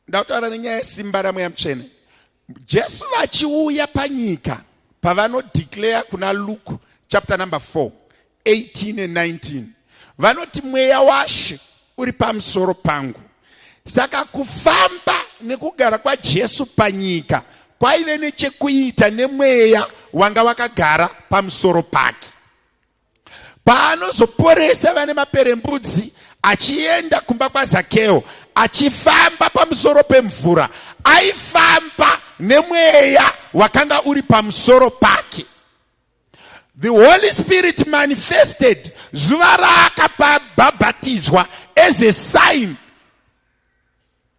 Ndakutaura nenyaya yesimba raMweya Mutsvene. Jesu vachiuya panyika pavanodeclare kuna Luke chapter number 4 18 and 19 vanoti mweya waShe uri pamusoro pangu. Saka kufamba nekugara kwaJesu panyika kwaive nechekuita nemweya wanga wakagara pamusoro pake. Paanozoporesa vane maperembudzi achienda kumba kwaZakeo achifamba pamusoro pemvura, aifamba nemweya wakanga uri pamusoro pake. The Holy Spirit manifested zuva raakabhabhatidzwa as a sign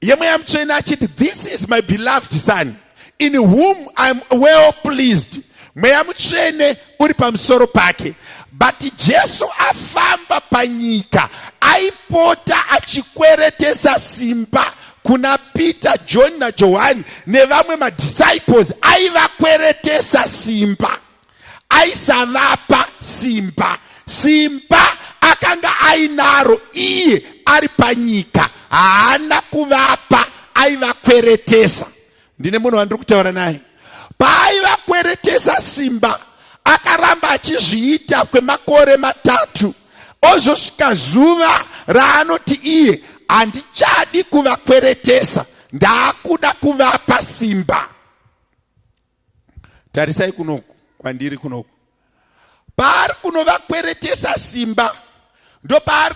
yeMweya Mutsvene achiti, this is my beloved son in whom I'm well pleased. Mweya Mutsvene uri pamusoro pake. But Jesu afamba panyika aipota achikweretesa simba kuna Peter, John naJohani nevamwe madisciples. Aivakweretesa simba, aisavapa simba. Simba akanga ainaro iye ari panyika, haana kuvapa, aivakweretesa. Ndine munhu wandiri kutaura naye. Paaivakweretesa simba, akaramba achizviita kwemakore 3, ozosvika zuva raanoti iye, handichadi kuvakweretesa, ndaakuda kuvapa simba. Tarisai kunoku kwandiri kunoku. Paari kunovakweretesa simba, ndopaari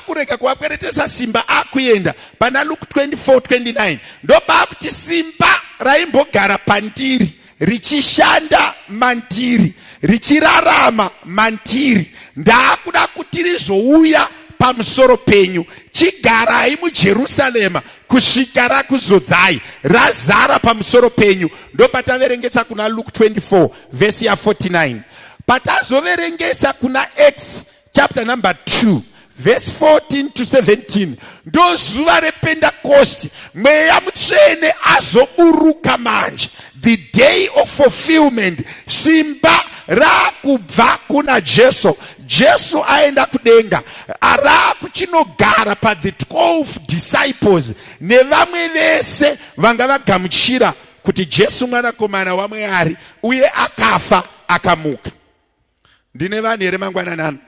kurega kuvakweretesa simba akuenda pana Luke 24:29, ndopaakuti simba raimbogara pandiri richishanda mandiri, richirarama mandiri, ndaakuda kuti rizouya pamusoro penyu. Chigarai muJerusarema kusvika rakuzodzai, razara pamusoro penyu. Ndopataverengesa kuna Luke 24 vhesi ya 49. Patazoverengesa kuna Acts chapter number 2 verse 14 to 17, ndo zuva rePentecost, Mweya Mutsvene azoburuka manje, the day of fulfillment. Simba raakubva kuna Jesu. Jesu aenda kudenga, raakuchinogara pa the 12 disciples nevamwe vese vanga vagamuchira kuti Jesu mwanakomana waMwari uye akafa akamuka. Ndine vanhu here mangwananano?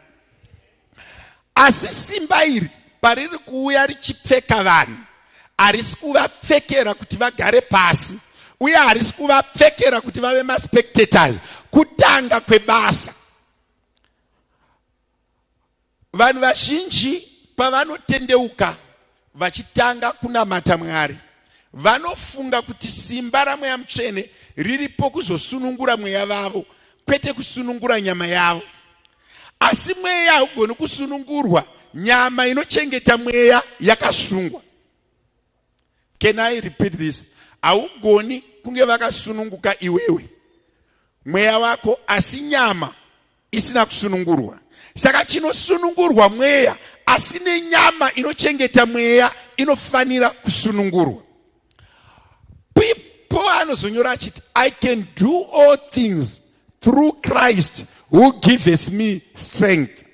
Asi simba iri pariri kuuya richipfeka vanhu, harisi kuvapfekera kuti vagare pasi, uye harisi kuvapfekera kuti vave maspectators. Kutanga kwebasa. Vanhu vazhinji pavanotendeuka vachitanga kunamata Mwari, vanofunga kuti simba raMweya Mutsvene riripo kuzosunungura mweya vavo, kwete kusunungura nyama yavo. Asi mweya haugoni kusunungurwa nyama inochengeta mweya yakasungwa. Can I repeat this? Haugoni kunge vakasununguka iwewe mweya wako, asi nyama isina kusunungurwa. Saka chinosunungurwa mweya, asi nenyama inochengeta mweya inofanira kusunungurwa. Paul anozonyora achiti, I can do all things through Christ who gives me strength.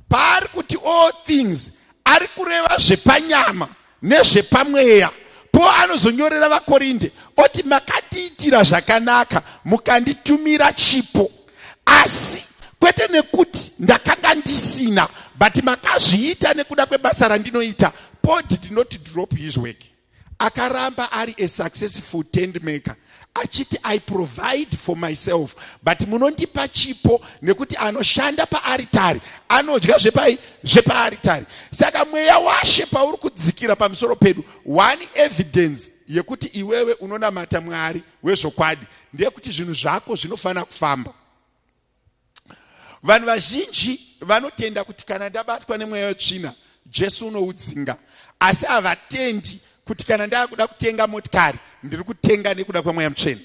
Paari kuti all things, ari kureva zvepanyama nezvepamweya. Paul anozonyorera vaKorinde oti, makandiitira zvakanaka mukanditumira chipo, asi kwete nekuti ndakanga ndisina, but makazviita nekuda kwebasa randinoita. Paul did not drop his work. Akaramba ari a successful tent maker, achiti I provide for myself, but munondipa chipo nekuti anoshanda paaritari anodya zvepai zvepaaritari. Saka mweya waShe pauri kudzikira pamusoro pedu, one evidence yekuti iwewe unonamata Mwari wezvokwadi ndeyekuti zvinhu zvako zvinofanira kufamba. Vanhu vazhinji vanotenda kuti kana ndabatwa nemweya wetsvina, Jesu unoudzinga, asi havatendi kuti kana ndakuda kutenga motikari, ndiri kutenga nekuda kwaMweya Mutsvene.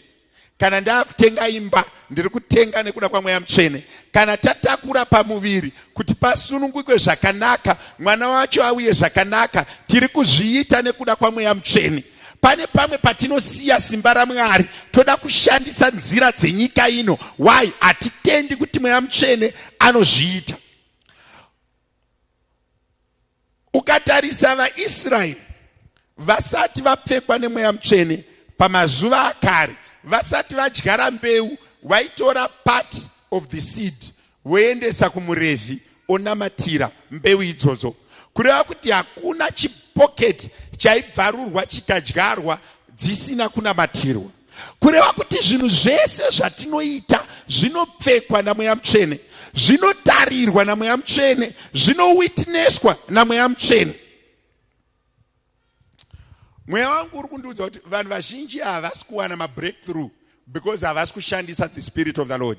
Kana ndakutenga imba, ndiri kutenga nekuda kwaMweya Mutsvene. Kana tatakura pamuviri kuti pasunungukwe zvakanaka, mwana wacho auye zvakanaka, tiri kuzviita nekuda kwaMweya Mutsvene. Pane pamwe patinosiya simba raMwari toda kushandisa nzira dzenyika ino. Why? Hatitendi kuti Mweya Mutsvene anozviita. Ukatarisa vaIsraeri vasati vapfekwa neMweya Mutsvene pamazuva akare, vasati vadyara mbeu, vaitora part of the seed voendesa kumuRevhi onamatira mbeu idzodzo. Kureva kuti hakuna chipoketi chaibvarurwa chikadyarwa dzisina kunamatirwa. Kureva kuti zvinhu zvese zvatinoita zvinopfekwa naMweya Mutsvene, zvinotarirwa naMweya Mutsvene, zvinowitneswa naMweya Mutsvene. Mweya wangu uri kundiudza kuti vanhu vazhinji havasi kuwana mabreakthrough because havasi kushandisa the spirit of the Lord.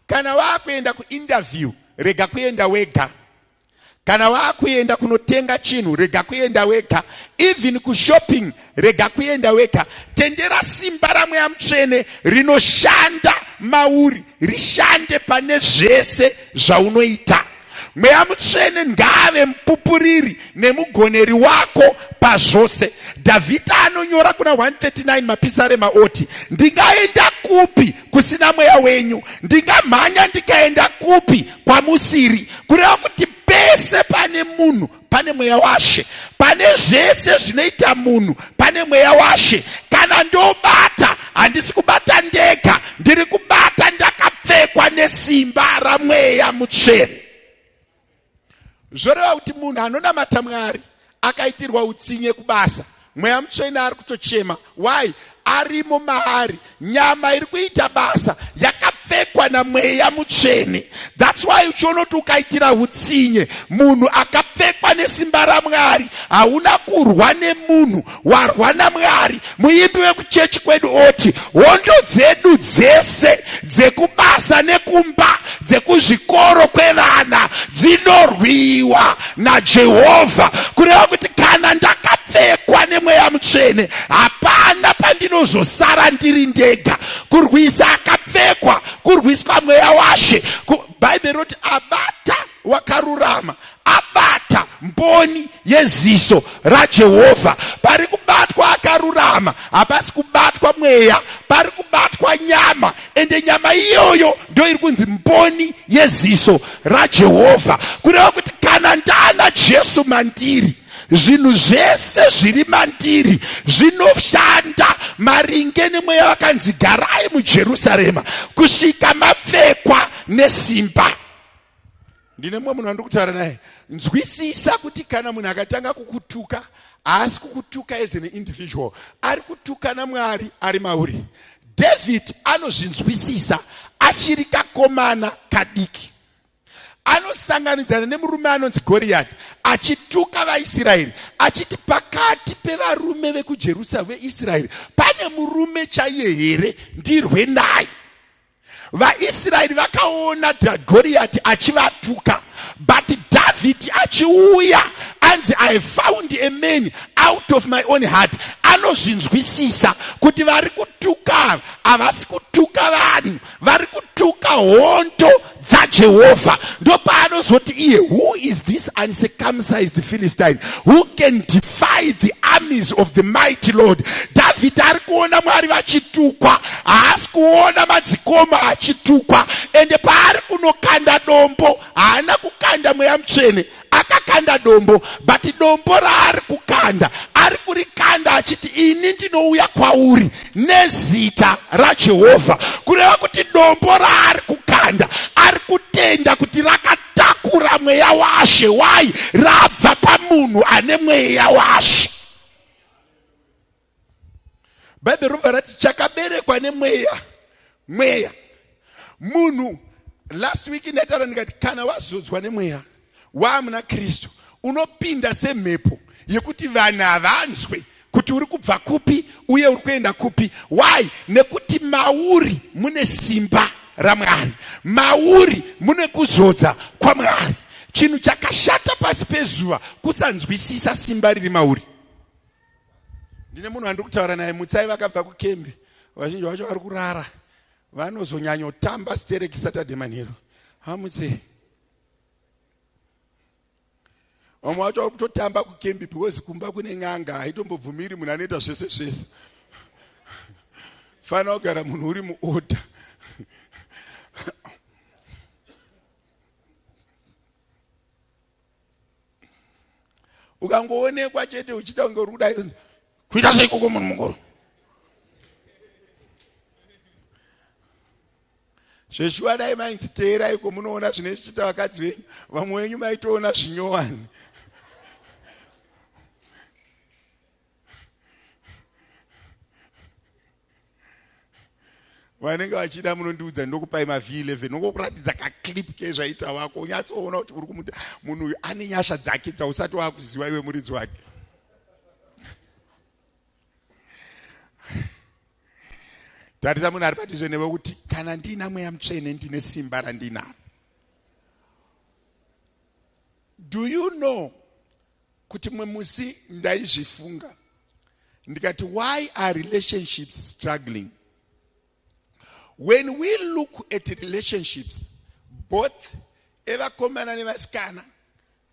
Kana waakuenda kuinterview, rega kuenda wega. Kana waakuenda kunotenga chinhu, rega kuenda wega. Even kushopping, rega kuenda wega. Tendera simba raMweya Mutsvene rinoshanda mauri rishande pane zvese zvaunoita. Mweya Mutsvene ngaave mupupuriri nemugoneri wako pazvose. Dhavhidha anonyora kuna 139 mapisarema oti, ndingaenda kupi kusina mweya wenyu? Ndingamhanya ndikaenda kupi kwamusiri? Kureva kuti pese pane munhu pane mweya waShe, pane zvese zvinoita munhu pane mweya waShe. Kana ndobata, handisi kubata ndega, ndiri kubata ndakapfekwa nesimba raMweya Mutsvene. Zvoreva kuti munhu anonamata Mwari akaitirwa utsinye kubasa, Mweya Mutsvene ari kutochema. Why? Arimo maari. Nyama iri kuita basa yakapfekwa naMweya Mutsvene. That's why uchiona kuti ukaitira utsinye munhu akapfekwa nesimba raMwari, hauna kurwa nemunhu, warwa naMwari. Muimbi wekuchechi kwedu oti hondo dzedu dzese dzekubasa nekumba, dzekuzvikoro kwevana dzinorwiwa naJehovha. Kureva kuti kana ndakapfekwa neMweya Mutsvene, hapana pandinozosara ndiri ndega. Kurwisa akapfekwa, kurwiswa mweya waShe. Bhaibheri roti abata wakarurama, abata mboni yeziso raJehovha. Pari kubatwa akarurama, hapasi kubatwa mweya, pari kubatwa nyama, ende nyama iyoyo ndo iri kunzi mboni yeziso raJehovha. Kureva kuti kana ndana Jesu mandiri, zvinhu zvese zviri mandiri zvinoshanda maringe nemweya wakanzi garai muJerusarema kusvika mapfekwa nesimba. Ndine mumwe munhu wandiri kutaura naye, nzwisisa kuti kana munhu akatanga kukutuka, haasi kukutuka as an individual, ari kutuka naMwari ari mauri. David anozvinzwisisa achiri kakomana kadiki, anosanganidzana nemurume anonzi Goriyati achituka vaIsraeri, achiti pakati pevarume vekuJerusarema veIsraeri pane murume chaiye here ndirwe naye? VaIsraeri vakaona Goriyati achivatuka, but Dhavhidhi achiuya anzi I found a man out of my own heart. Anozvinzwisisa kuti vari kutuka havasi kutuka vanhu, vari kutuka hondo dzaJehovha. Ndopaanozoti iye, who is this uncircumcised Philistine who can defy the armies of the mighty Lord? Dhavhidhi ari kuona Mwari vachitukwa, haasi kuona madzikoma achitukwa. Ende paari kunokanda dombo, haana kukanda Mweya Mutsvene, akakanda dombo, but dombo raari kukanda ari kurikanda achiti ini ndinouya kwauri nezita raJehovha. Kureva kuti dombo raari kukanda ari kutenda kuti rakatakura mweya waShe. Why? Rabva pamunhu ane mweya waShe. Bhaibheri robva rati chakaberekwa nemweya, mweya munhu. Last week ndaitaura ndikati kana wazodzwa nemweya, waamuna Kristu, unopinda semhepo yekuti vanhu havanzwe kuti uri kubva kupi uye uri kuenda kupi. Why? Nekuti mauri mune simba raMwari, mauri mune kuzodza kwaMwari. Chinhu chakashata pasi pezuva kusanzwisisa simba riri mauri. Ndine munhu wandiri kutaura naye, Mutsai, vakabva kukembi, vazhinji vacho vari kurara, vanozonyanyotamba stereki Saturday manheru. Hamutse. Vamwe vacho vari kutotamba kukembi because kumba kune n'anga haitombobvumiri munhu anoita zvese zvese. Fana kugara munhu uri muorder. Ukangoonekwa chete uchiita kunge uri kudai kuita seikoko munhu mukuru. Zveshuwa dai mainzi teeraiko munoona zvine zvichiita vakadzi venyu vamwe venyu maitoona zvinyowani. Vanenge vachida munondiudza ndokupai mav11 nongokuratidza kaclip kezvaita wako unyatsoona kuti uri kumuta munhu uyu ane nyasha dzake dzausati wakuziva iwe muridzi wake. Tarisa munhu ari padhuze newe kuti kana ndiina mweya mutsvene ndine simba randinaro. Do you know kuti mumwe musi ndaizvifunga ndikati why are relationships struggling? When we look at relationships both evakomana nevasikana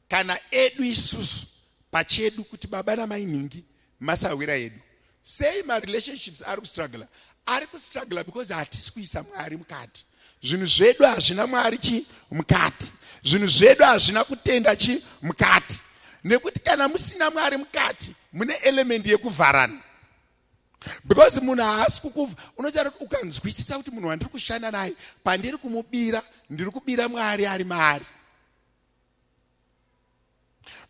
kana edu isusu pachedu kuti baba namai nhingi masahwira edu sei marelationships ari kustruggler ari kustruggler because hatisi kuisa mwari mukati zvinhu zvedu hazvina mwari chi mukati zvinhu zvedu hazvina kutenda chi mukati nekuti kana musina mwari mukati mune element yekuvharana because munhu haasi kukuva unotaura kuti ukanzwisisa kuti munhu wandiri kushanda naye pandiri kumubira ndiri kubira mwari ari maari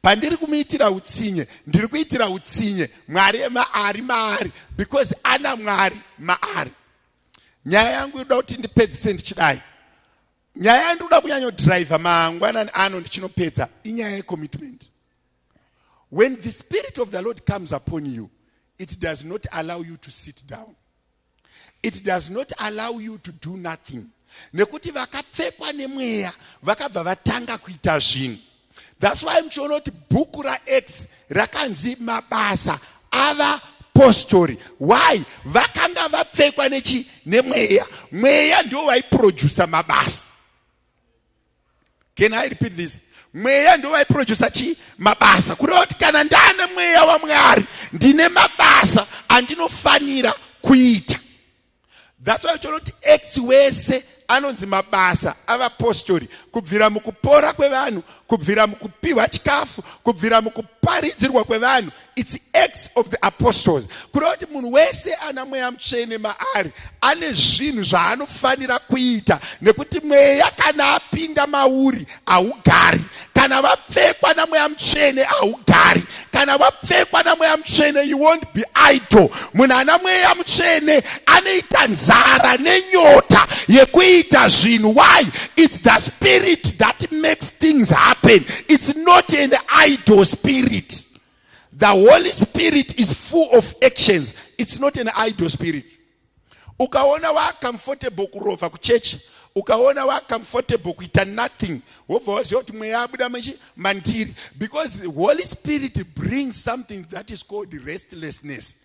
pandiri kumuitira utsinye ndiri kuitira utsinye mwari maari maari because ana mwari maari nyaya yangu inoda kuti ndipedzise ndichidai nyaya yandinoda kunyanyodhiraivha mangwanani ano ndichinopedza inyaya yecommitment when the spirit of the lord comes upon you it does not allow you to sit down it does not allow you to do nothing nekuti vakapfekwa nemweya vakabva vatanga kuita zvinhu thats why muchiona kuti bhuku rax rakanzi mabasa avapostori why vakanga vapfekwa nechi nemweya mweya ndiwo waiprodusa mabasa Can I repeat this? Mweya ndiwo waiprodusa chi mabasa. Kureva kuti kana ndane mweya waMwari ndine mabasa andinofanira kuita. That's why uchiona kuti ex wese anonzi mabasa avapostori kubvira mukupora kwevanhu kubvira mukupiwa chikafu kubvira mukuparidzirwa kwevanhu its acts of the apostles kureva kuti munhu wese ana mweya mutsvene maari ane zvinhu zvaanofanira kuita nekuti mweya kana apinda mauri haugari kana vapfekwa namweya mutsvene haugari kana vapfekwa namweya mutsvene you won't be idle munhu ana mweya mutsvene anoita nzara nenyota yekuita zvinhu why it's the spirit that makes things happen it's not an idle spirit The Holy Spirit is full of actions. It's not an idle spirit. Ukaona wa comfortable kurova kuchurch, ukaona wa comfortable kuita nothing, wobva waziva kuti mweya abuda manji mandiri because the Holy Spirit brings something that is called restlessness.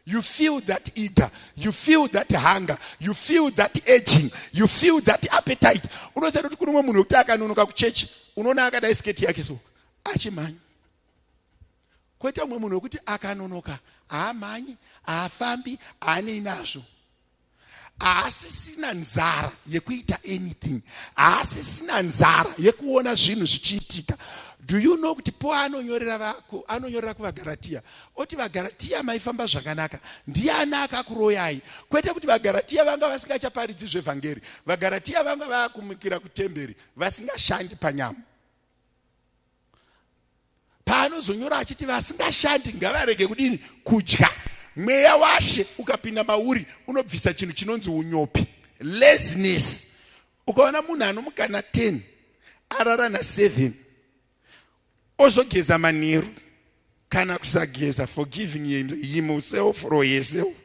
You feel that eager, you feel that hunger, you feel that aging, you feel that appetite. Unoziva kuti kune umwe munhu wekuti akanonoka kuchechi, unoona akadai sketi yake so achimhanya. Koita umwe munhu wekuti akanonoka haamhanyi, haafambi, haanei nazvo. Haasisina nzara yekuita anything, haasisina nzara yekuona zvinhu zvichiitika. Do you know kuti po anonyorera vako anonyorera kuvaGaratiya oti vaGaratiya maifamba zvakanaka, ndiani akakuroyai? Kwete kuti vaGaratiya vanga vasingachaparidzi zvevhangeri, vaGaratiya vanga vakumukira kutemberi vasingashandi panyama. Paanozonyora achiti vasingashandi ngavarege kudini kudya. Mweya washe ukapinda mauri unobvisa chinhu chinonzi unyopi, laziness. Ukaona munhu anomuka na 10 arara na 7 ozogeza manheru kana kusageza, forgiving himself or herself,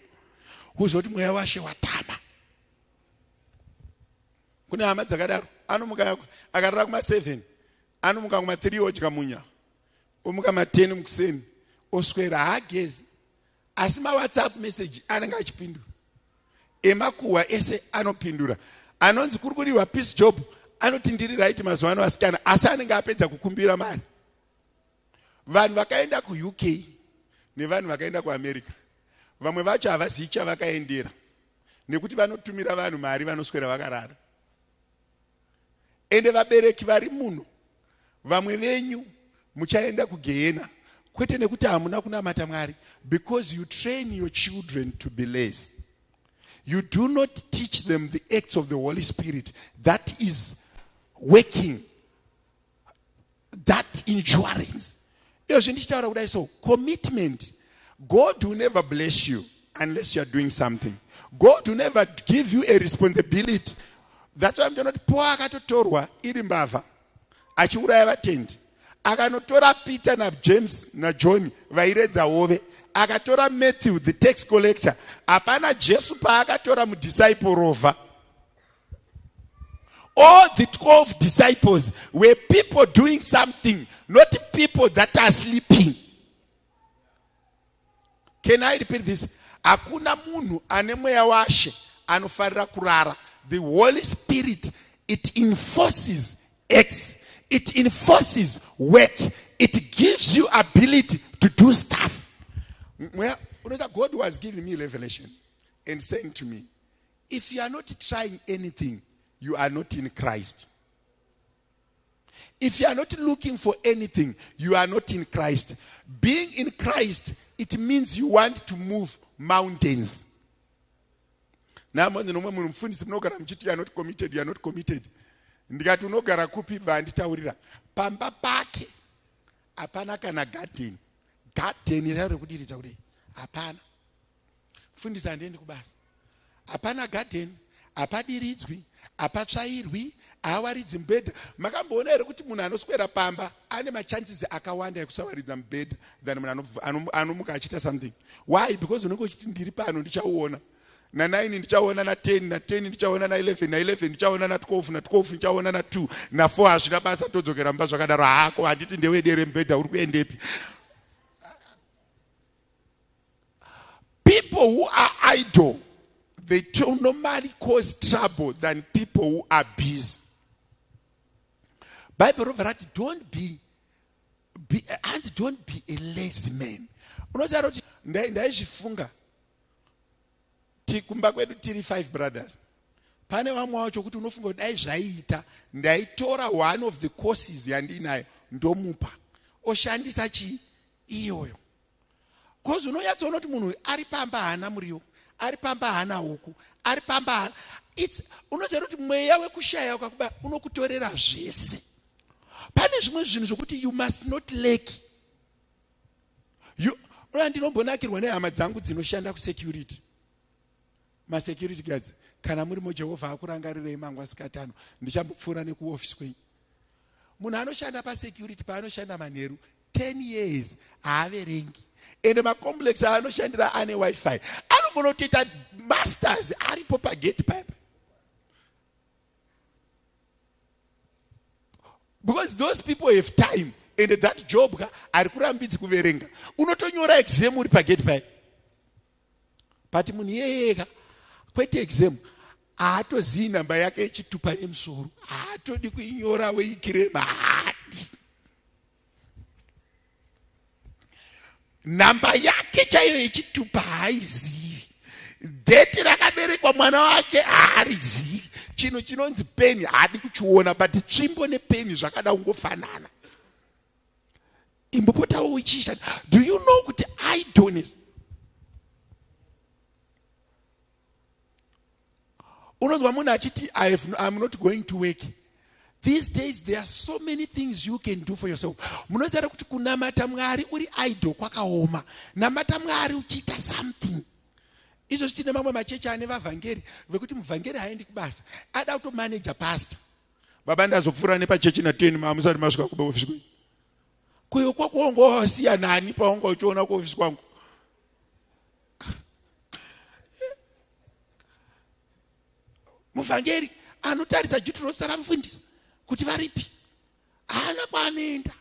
wozoti mweya washe watama. Kune hama dzakadaro, anomuka akarara kuma 7 anomuka kuma 3 odya munya, omuka ma 10 mukuseni oswera haagezi, asi ma WhatsApp message anenge achipindura, emakuhwa ese anopindura. Anonzi kuri kudiwa peace job anoti ndiri right mazuva ano asikana, asi anenge apedza kukumbira mari. Vanhu vakaenda kuUK nevanhu vakaenda kuAmerica, vamwe vacho havazivi chavakaendera nekuti vanotumira vanhu mari vanoswera vakarara. Ende vabereki vari muno, vamwe venyu muchaenda kugehena kwete nekuti hamuna kunamata Mwari, because you train your children to be lazy. You do not teach them the acts of the Holy Spirit that is working that endurance. Iyozvi ndichitaura kudai so commitment. God will never bless you unless you are doing something. God will never give you a responsibility. That's why I'm not poor akatotorwa iri mbavha achiuraya vatendi. Akanotora Peter naJames naJohn vairedza hove. Akatora Matthew the tax collector. Hapana Jesu paakatora mudisciple rovha. All the 12 disciples were people doing something, not people that are sleeping. Can I repeat this? Hakuna munhu ane mweya washe anofarira kurara. The Holy Spirit, it enforces acts. It enforces work. It gives you ability to do stuff. Mweya, unoita God was giving me revelation and saying to me, if you are not trying anything, you are not in Christ. If you are not looking for anything, you are not in Christ. Being in Christ, it means you want to move mountains. Namonzi nomwe munhu mufundisi munogara muchiti you are not committed, you are not committed. Ndikati unogara kupi bva anditaurira. Pamba pake hapana kana garden. Garden rayo rekudiridza kudai. Hapana. Mfundisi handiendi kubasa. Hapana garden, hapadiridzwi, hapatsvairwi, haawaridzi mubhedha. Makamboona here kuti munhu anoswera pamba ane machances akawanda ekusawaridza mubhedha than munhu anomuka achiita something? Why? Because unenge uchiti ndiri pano ndichauona na9 ndichaona na10, na10 ndichaona na11, na11 ndichaona na12, na12 ndichaona na2, na4 hazvina basa, todzokera mumba zvakadaro. Hako handiti ndewedere mubhedha uri kuendepi? People who are idle, they normally cause trouble than people who are busy. Bible robva rati don't be, be, and don't be a lazy man. Unotaura kuti ndaizvifunga kumba kwedu tiri 5 brothers. Pane vamwe vacho kuti unofunga kuti dai zvaiita ndaitora one of the courses yandiinayo ndomupa oshandisa chii iyoyo. Cause unonyatsoona kuti munhu ari pamba haana muriwo, ari pamba haana huku, ari pamba haana it's unoziva kuti mweya wekushaya ukakuba unokutorera zvese. Pane zvimwe zvinhu zvokuti you must not lack. You unoona ndinombonakirwa nehama dzangu dzinoshanda kusecurity. Masecurity guards, kana murimo Jehovha akurangarirei mangwa sikati ano, ndichambopfuura nekuoffice kwenyu. Munhu anoshanda pasecurity paanoshanda manheru 10 years haaverengi, ende macomplex aanoshandira ane wifi, anogona kutoita masters aripo pagate paipa, because those people have time and that job ka ari kurambidzi kuverenga, unotonyora exam uri pagate paipa. But munhu iyeyeka kwete exam, haatozivi namba yake yechitupa nemusoro, haatodi kuinyora weikirema, haadi namba yake chaiyo yechitupa, haaizivi dheti rakaberekwa mwana wake, haarizivi. Chinhu chinonzi peni haadi kuchiona, but tsvimbo nepeni zvakada kungofanana. Imbopotawo uchiisha. Do you know kuti idleness, unonzwa munhu achiti I'm not going to work. These days there are so many things you can do for yourself. Munoziva kuti kunamata Mwari uri idle kwakaoma. Namata Mwari uchiita something. Izvo tine mamwe machechi ane vavhangeri vekuti muvhangeri haendi kubasa, ada kutomaneja pastor. Baba, ndazopfuura nepachechi na10 maamusati masvika kuofisi kwenyu. Kuyo kwako wanga wasiya nani pawanga uchiona kuofisi kwangu? Muvhangeri anotarisa duty roster ramufundisi kuti varipi, haana kwaanoenda.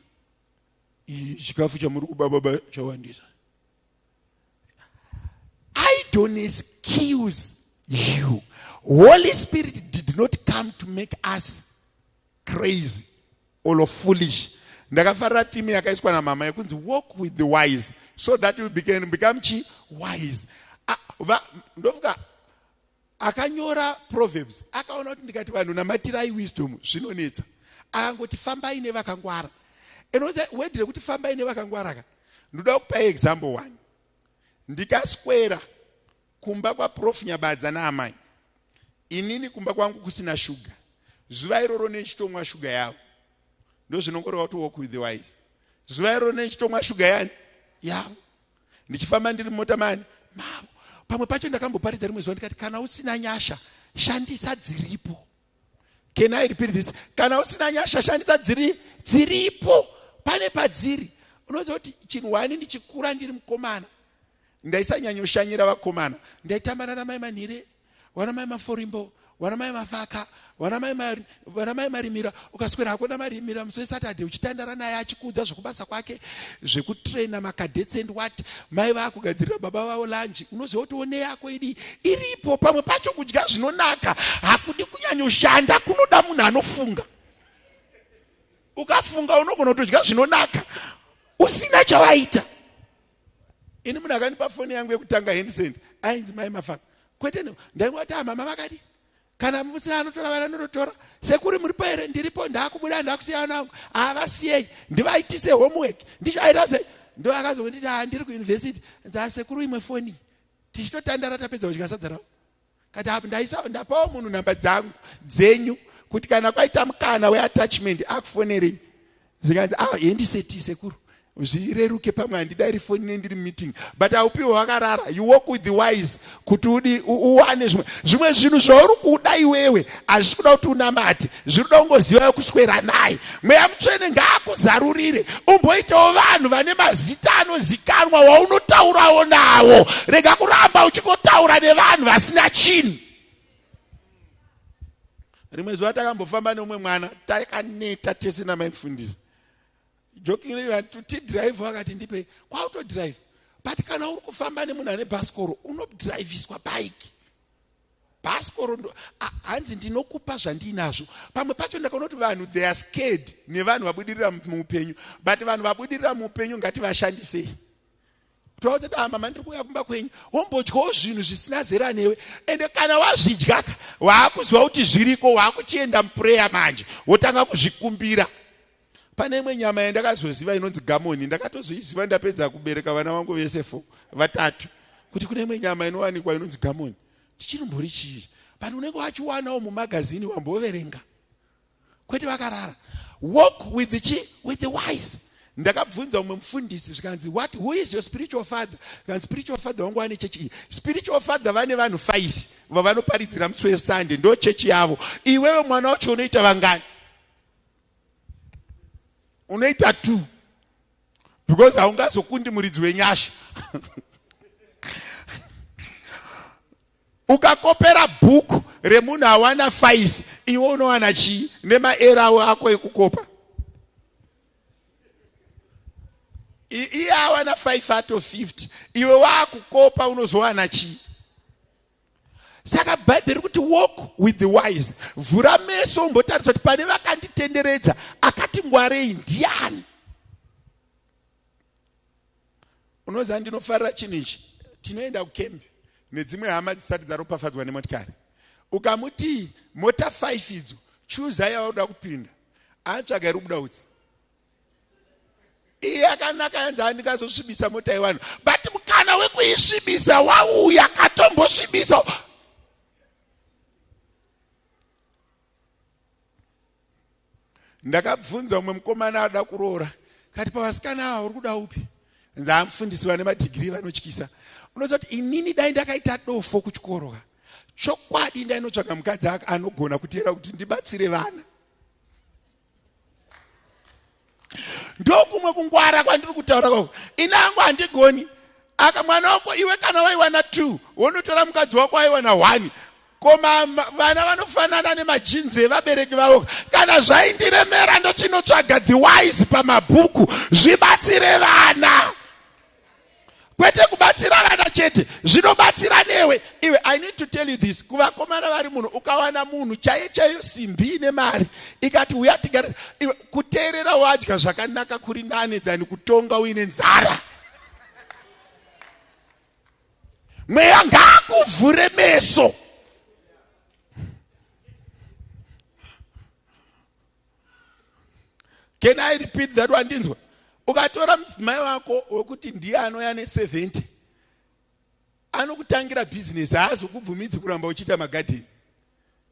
Chikafu chamuri kuba baba chawandisa. Idleness kills you. Holy Spirit did not come to make us crazy or foolish. Ndakafarira theme yakaiswa namama yekunzi walk with the wise so that you can become chi wise. Ndofuka akanyora Proverbs akaona kuti ndikati vanhu namatirai wisdom zvinonetsa, akangoti fambai nevakangwara. Inoza word rekuti fambai nevakangwara ka, ndoda kupai example one. Ndikaswera kumba kwaProf Nyabadza naamai, inini kumba kwangu kusina shuga, zuva iroro nechitomwa shuga yavo. Ndozvinongoreva kuti walk with the wise. Zuva iroro nechitomwa shuga yani yavo, ndichifamba ndiri mumota mani mavo. Pamwe pacho ndakamboparidza rimwe zuva ndikati kana usina nyasha shandisa dziripo. Can I repeat this? Kana usina nyasha shandisa dziripo. Pane padziri. Unoziva kuti chinhu wani ndichikura ndiri mukomana ndaisanyanyoshanyira vakomana, ndaitamba nana mai Manhire, vana mai Maforimbo, vana mai Mafaka, vana mai Marimira. Ukaswera hako naMarimira musi weSaturday uchitandara naye achikuudza zvekubasa kwake zvekutraina macadets and what, mai vaakugadzirira baba vavo lunch. Unoziva kuti one yako idi iripo. Pamwe pacho kudya zvinonaka hakudi kunyanyoshanda, kunoda munhu anofunga. Ukafunga unogona kutodya zvinonaka usina chawaita. Ini munhu akandipa foni yangu yekutanga handset ainzi mai Mafaka. Kwete, ndaingoti ah, mama vakadi kana musina anotora vana nonotora. Sekuri muripo here? Ndiripo, ndakubuda ndakusiya vana vangu. Havasiyei, ndivaitise homework. Ndicho aita sei? Ndo akazonditi ah, ndiri kuuniversity. Nza sekuru imwe foni. Tichitotandara tapedza kudya sadza ravo. Kati apo ndaisa ndapawo munhu namba dzangu dzenyu kuti kana kwaita mukana weattachment akufonerei. Zvikanzi ah, handiseti sekuru, zvireruke pamwe handidairi foni nendiri meeting, but haupiwe wakarara. You walk with the wise kuti udi uwane zvimwe zvinhu zvauri kuda iwewe. Hazvisi kuda kuti unamate, zviri kuda kungoziva kuswera naye. Mweya Mutsvene ngaakuzarurire, umboitawo vanhu vane mazita anozikanwa waunotaurawo navo. Rega kuramba uchingotaura nevanhu vasina chinhu. Rimwe zuva takambofamba neumwe mwana, takaneta tese namaimufundisi, jokingly tidrive, vakati ndipe kwautodrive. But kana uri kufamba nemunhu ane bhasikoro unodriviswa bike, bhasikoro hanzi ndinokupa zvandinazvo. Pamwe pacho ndakaona kuti vanhu, they are scared nevanhu vabudirira muupenyu, but vanhu vabudirira muupenyu ngativashandisei. Tovaudza kuti, ah, mama, ndiri kuuya kumba kwenyu, wombodyawo zvinhu zvisina zera newe. Ende kana wazvidyaka waakuziva kuti zviriko, waakuchienda muprayer manje, wotanga kuzvikumbira. Pane imwe nyama yandakazoziva inonzi gamoni. Ndakatozoiziva ndapedza kubereka vana vangu vese fo vatatu, kuti kune imwe nyama inowanikwa inonzi gamoni. Tichinombori chii? But unenge wachiwanawo mumagazini wamboverenga, kwete vakarara. Walk with the chi with the wise. Ndakabvunza umwe mufundisi, zvikanzi, what, who is your spiritual father? Zvikanzi, spiritual father wangu ane chechi iyi. Spiritual father vane vanhu 5 vavanoparidzira musi weSunday, ndo chechi yavo. Iwewe mwana wacho unoita vangani? Unoita 2, because haungazokundi muridzi wenyasha. Ukakopera bhuku remunhu awana 5, iwe unowana chii nemaerawo ako ekukopa? Iye awana 5 ato 50, iwe waakukopa unozowana chii? Saka Bhaibheri kuti walk with the wise. Vhura meso umbotarisa kuti pane vakanditenderedza akati ngwarei ndiani. Unoziva ndinofarira chinhu ichi. Tinoenda kukembi nedzimwe hama dzisati dzaropafadzwa nemotikari. Ukamuti mota 5 idzo, chuza yauda kupinda, anotsvaga iri kubuda utsi. Iye akanaka, yanzi handingazosvibisa mota yevanhu, but mukana wekuisvibisa wauya, katombosvibisa. Ndakabvunza umwe mukomana ada kuroora, kati pavasikana ava uri kuda upi? Nzi amufundisi vane madhigiri vanotyisa. Unoziva kuti inini dai ndakaita dofo kuchikoro ka, chokwadi ndainotsvaga mukadzi anogona kuteera kuti ndibatsire vana. Ndokumwe kungwara kwandiri kutaura kwako. Ini angu handigoni. Aka mwana wako iwe kana waiwana 2, wonotora mukadzi wako aiwana 1, ko vana vanofanana nemajinzi evabereki vavo. Kana zvaindiremera, ndochinotsvaga the wise pamabhuku zvibatsire vana. Kwete kubatsira vana chete, zvinobatsira newe iwe. I need to tell you this, kuvakomana vari muno, ukawana munhu chaiye chaiyo simbi ine mari ikati uya tigare iwe, kuteerera wadya zvakanaka kuri nane than kutonga uine nzara. Mweya ngaakuvhure meso. Can I repeat that one? Ndinzwa. Ukatora mudzimai wako wekuti ndiye anouya ne70 anokutangira business, haazokubvumidzi kuramba uchiita magadheni.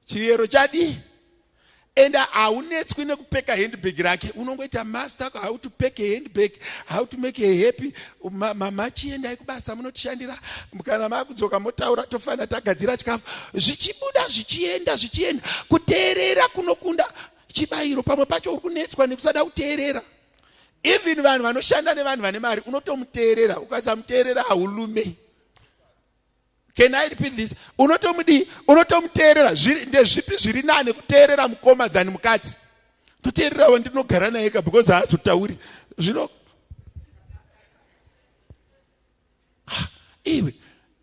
Chiyero chadii? And haunetswi nekupeka handbag rake, unongoita master how to pack a handbag, how to make a happy mama. Chiendai kubasa, munotishandira, kana makudzoka motaura, tofanira tagadzira chikafu, zvichibuda, zvichienda, zvichienda. Kuteerera kunokunda chibayiro. Pamwe pacho uri kunetswa nekusada kuteerera. Even vanhu vanoshanda nevanhu vane mari, unotomuteerera, ukasamuteerera haulume. Can I repeat this? Unotomudii? Unotomuteerera. Ndezvipi zviri nane, kuteerera mukoma than mukadzi? Toteererawo ndinogara naye ka, because haazotauri zvino. Ah, iwe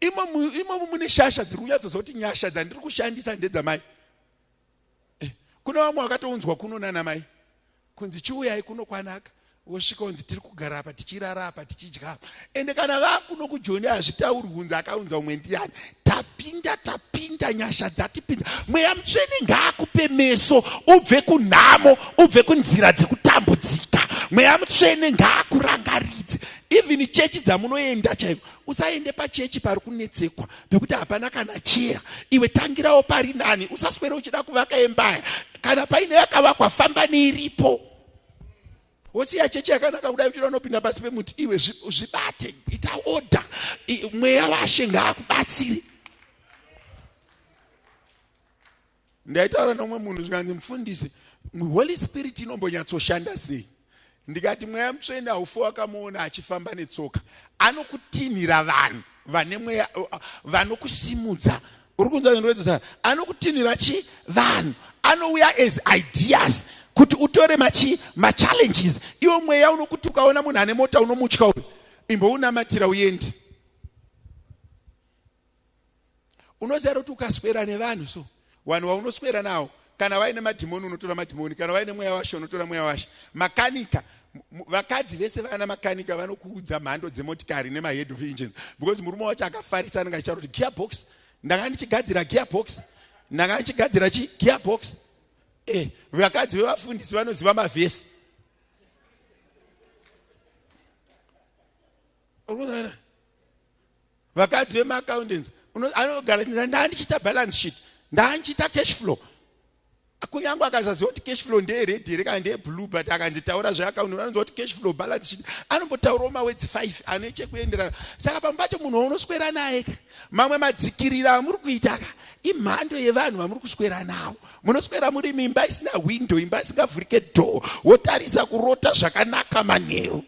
imomo mune shasha dziri kunyatsoziva kuti nyasha dzandiri kushandisa ndedzamai. Eh, kune vamwe vakatounzwa kuno nana mai kunzi chiuyai kuno kwanaka, wosvika unzi tiri kugara apa, tichirara apa, tichidya apa. Ende kana vakuno kujoni hazvitauri hunzi akaunza umwe ndiyani. Tapinda, tapinda, nyasha dzatipinza. Mweya Mutsvene ngaakupe meso ubve kunhamo, ubve kunzira dzekutambudzika. Mweya Mutsvene ngaakurangaridze. Even chechi dzamunoenda chaiko, usaende pachechi pari kunetsekwa pekuti hapana kana cheya. Iwe tangirawo pari nani, usaswere uchida kuvaka embaya. Kana paine yakavakwa, famba neiripo, wosiya chechi yakanaka kudai uchida unopinda pasi pemuti. Iwe zvibate, ita order. Mweya waShe ngaakubatsire. Ndaitaura nomumwe munhu, zvikanzi, "Mufundisi, Holy Spirit inombonyatsoshanda sei?" Ndikati, "Mweya Mutsvene haufi wakamuona achifamba netsoka. Anokutinhira vanhu vane mweya vanokusimudza. Uri kunzwa? Anokutinhira chi vanhu, anouya as ideas kuti utore machi machallenges. Iwo mweya unokuti ukaona munhu ane mota unomutya uyu, imbounamatira uendi. Unoziva kuti ukaswera nevanhu so, vanhu vaunoswera navo, kana vaine madhimoni unotora madhimoni, kana vaine mweya washe unotora mweya washe. Makanika, vakadzi vese vana makanika vanokuudza mhando dzemotikari nemahead of engines, because murume wacho akafarisa anenge achitaura kuti gearbox, ndanga ndichigadzira gearbox, ndanga ndichigadzira chi gearbox. Vakadzi vevafundisi vanoziva mavhesi. Vakadzi vemaaccountants anogara, "Ndaa ndichiita balance sheet, ndaa ndichiita cash flow." Kunyange akasaziva kuti cash flow ndeyered here kana ndeyeblue, but akanzi taura zveaccount, anonzwa kuti cash flow, balance sheet, anombotaurawo mawords 5 ane chekuenderana. Saka pamwe pacho munhu waunoswera naye ka, mamwe madzikiriro amuri kuita ka, imhando yevanhu vamuri kuswera navo. Munoswera muri muimba isina window, imba isingavhurike door, wotarisa kurota zvakanaka manheru.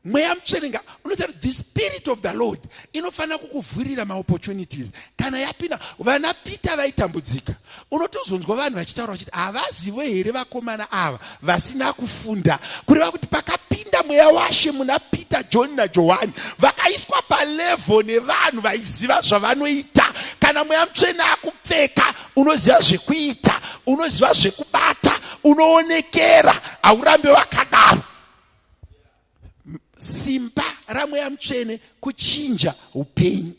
Mweya Mutsvene unoziva, the Spirit of the Lord inofanira kukuvhurira maopportunities. Kana yapinda, vana Peter vaitambudzika. Unotozonzwa vanhu vachitaura vachiti, "Havazivo here vakomana ava vasina kufunda?" Kureva kuti pakapinda mweya waShe muna Peter, John naJohani, vakaiswa palevel nevanhu vaiziva zvavanoita. Kana Mweya Mutsvene akupfeka, unoziva zvekuita, unoziva zvekubata, unoonekera, haurambe wakadaro. Simba raMweya Mutsvene kuchinja upenyu.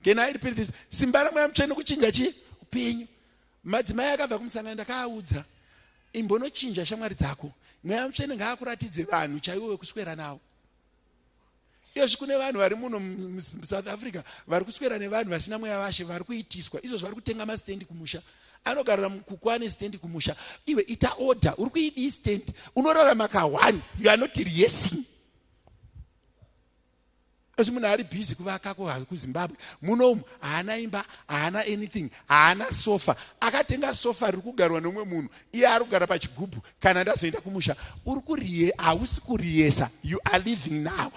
Can I repeat this? Simba raMweya Mutsvene kuchinja chi upenyu. Madzimai akabva kumusangano, ndakaaudza, imbonochinja shamwari dzako. Mweya Mutsvene ngaakuratidze vanhu chaivo vekuswera navo. Iyozvi kune vanhu vari muno muSouth Africa vari kuswera nevanhu vasina mweya vashe, vari kuitiswa izvozvo, vari kutenga masitendi kumusha, anogarira mukuku ane stendi kumusha. Iwe ita order, uri kuidii stendi? Unorarama ka1, you are not rehearsing. Asi munhu ari busy kuvaka kuZimbabwe, munomu haana imba, haana anything, haana sofa. Akatenga sofa riri kugarwa nemumwe munhu, iye ari kugara pachigubhu. Kana ndazoenda kumusha, uri kuriye, hausi kuriyesa. You are living now.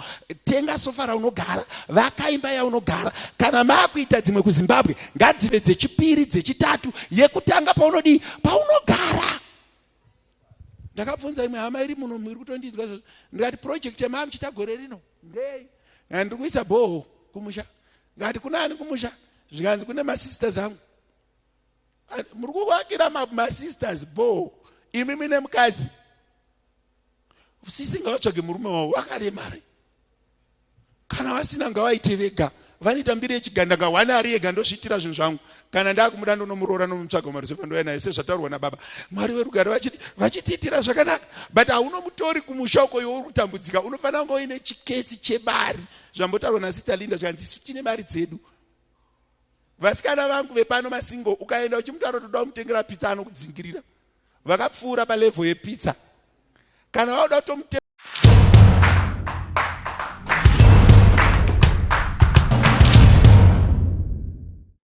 Tenga sofa raunogara, vaka imba yaunogara. Kana maakuita dzimwe kuZimbabwe, ngadzive dzechipiri, dzechitatu, yekutanga paunodii, paunogara. Ndakabvunza imwe hama iri muno iri kutondinzwa izvozvo, ndikati, "Project yamaa muchiita gore rino ndei?" Ndiri kuisa borehole kumusha. Ngati, "Kuna ani kumusha?" Zvikanzi, "Kune masisters angu." Muri kuvakira masisters borehole, imi mine mukadzi. Sisi ngavatsvage murume wavo, vakaremare. Kana vasina, ngavaite vega. Vanoita mbiri yechigandanga. One ari ega, ndozviitira zvinhu zvangu. Kana ndakumuda, ndonomuroora, nomutsvaga mumareserve, ndouya naye, sezvataurwa nababa. Mwari werugare vachitiitira zvakanaka. But haunomutori kumusha uko iwe uri kutambudzika. Unofanira kunge uine chikesi chemari, zvambotaurwa naSister Linda, zvikanzi isu tine mari dzedu. Vasikana vangu vepano masingle, ukaenda uchimutaura toda kumutengera pizza, anokudzingirira. Vakapfuura palevel yepizza. Kana vauda kutomutengera